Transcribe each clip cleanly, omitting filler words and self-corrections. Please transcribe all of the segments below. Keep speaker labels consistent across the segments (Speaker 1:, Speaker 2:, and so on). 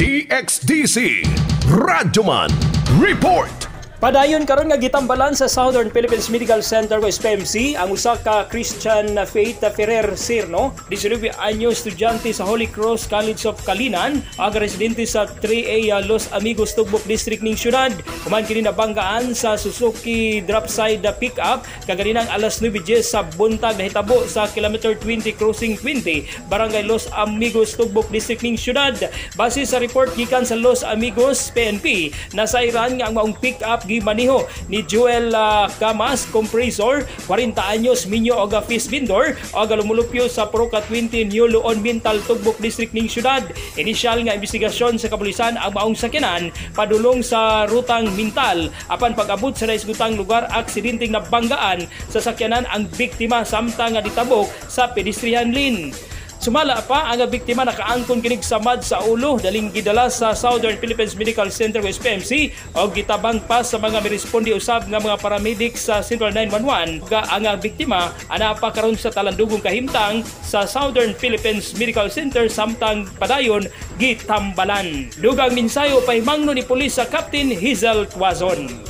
Speaker 1: DXDC Radyoman Report.
Speaker 2: Padayon karon nga gitambalan sa Southern Philippines Medical Center o SPMC ang usa ka Christian Faith Ferrer Sirno, 19 anyo, estudyante sa Holy Cross College of Calinan, ang residente sa 3A Los Amigos, Tugbok District ning syudad. Human kini nabanggaan sa Suzuki Dropside pickup kaganinang alas 9:10 sa buntag, nahitabo sa kilometer 20 crossing 20, Barangay Los Amigos, Tugbok District ning syudad. Base sa report gikan sa Los Amigos PNP, nasayran nga ang maong pickup gimaniho ni Joel Camas Compressor, 40 anyos, minyo og fish vendor og lumulupyo sa Purok 20, New Loon Mintal, Tugbok District ning syudad. Inisyal nga investigasyon sa kapulisan, ang maong sakyanan padulong sa rutang Mintal, apan pag-abot sa naisgutang lugar, aksidenteng nabanggaan sa sakyanan ang biktima samtang nga ditabok sa pedestrian lane. Sumala pa, ang biktima nakaangkon kinig samad sa ulo, daling gidala sa Southern Philippines Medical Center o SPMC o gitabang pa sa mga miresponde usab nga mga paramedics sa Central 911. Ga ang biktima ana pa karon sa talandugong kahimtang sa Southern Philippines Medical Center samtang padayon gitambalan. Dugang mensahe pahimangno ni pulis sa Captain Hazel Tuazon.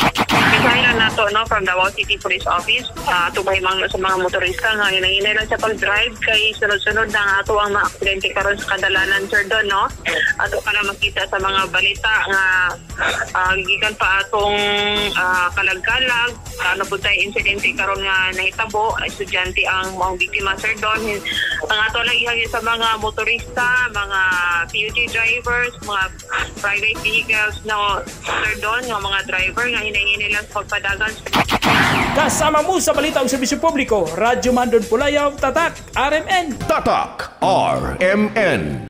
Speaker 3: Mensahe lang nato, no, from Davao City Police Office, tubay mang sa mga motorista nga hinay lang sa pag-drive kay sunod-sunod na nga ato ang mga aksidente karon sa kadalanan, sir Don, no. Ato ka na makita sa mga balita nga gikan pa atong kalag-kalag, ano po tayo insidente karon nga nahitabo, estudyante ang mga biktima, sir Don. Ang ato lang ihagin sa mga motorista, mga PUJ drivers, mga private vehicles, no, sir Don, nga mga driver nga hinay lang sa pagpadagan.
Speaker 2: Kasama mo sa balita ang serbisyo publiko, Radyo Mandon Pulayaw, Tatak, RMN.
Speaker 1: Tatak RMN.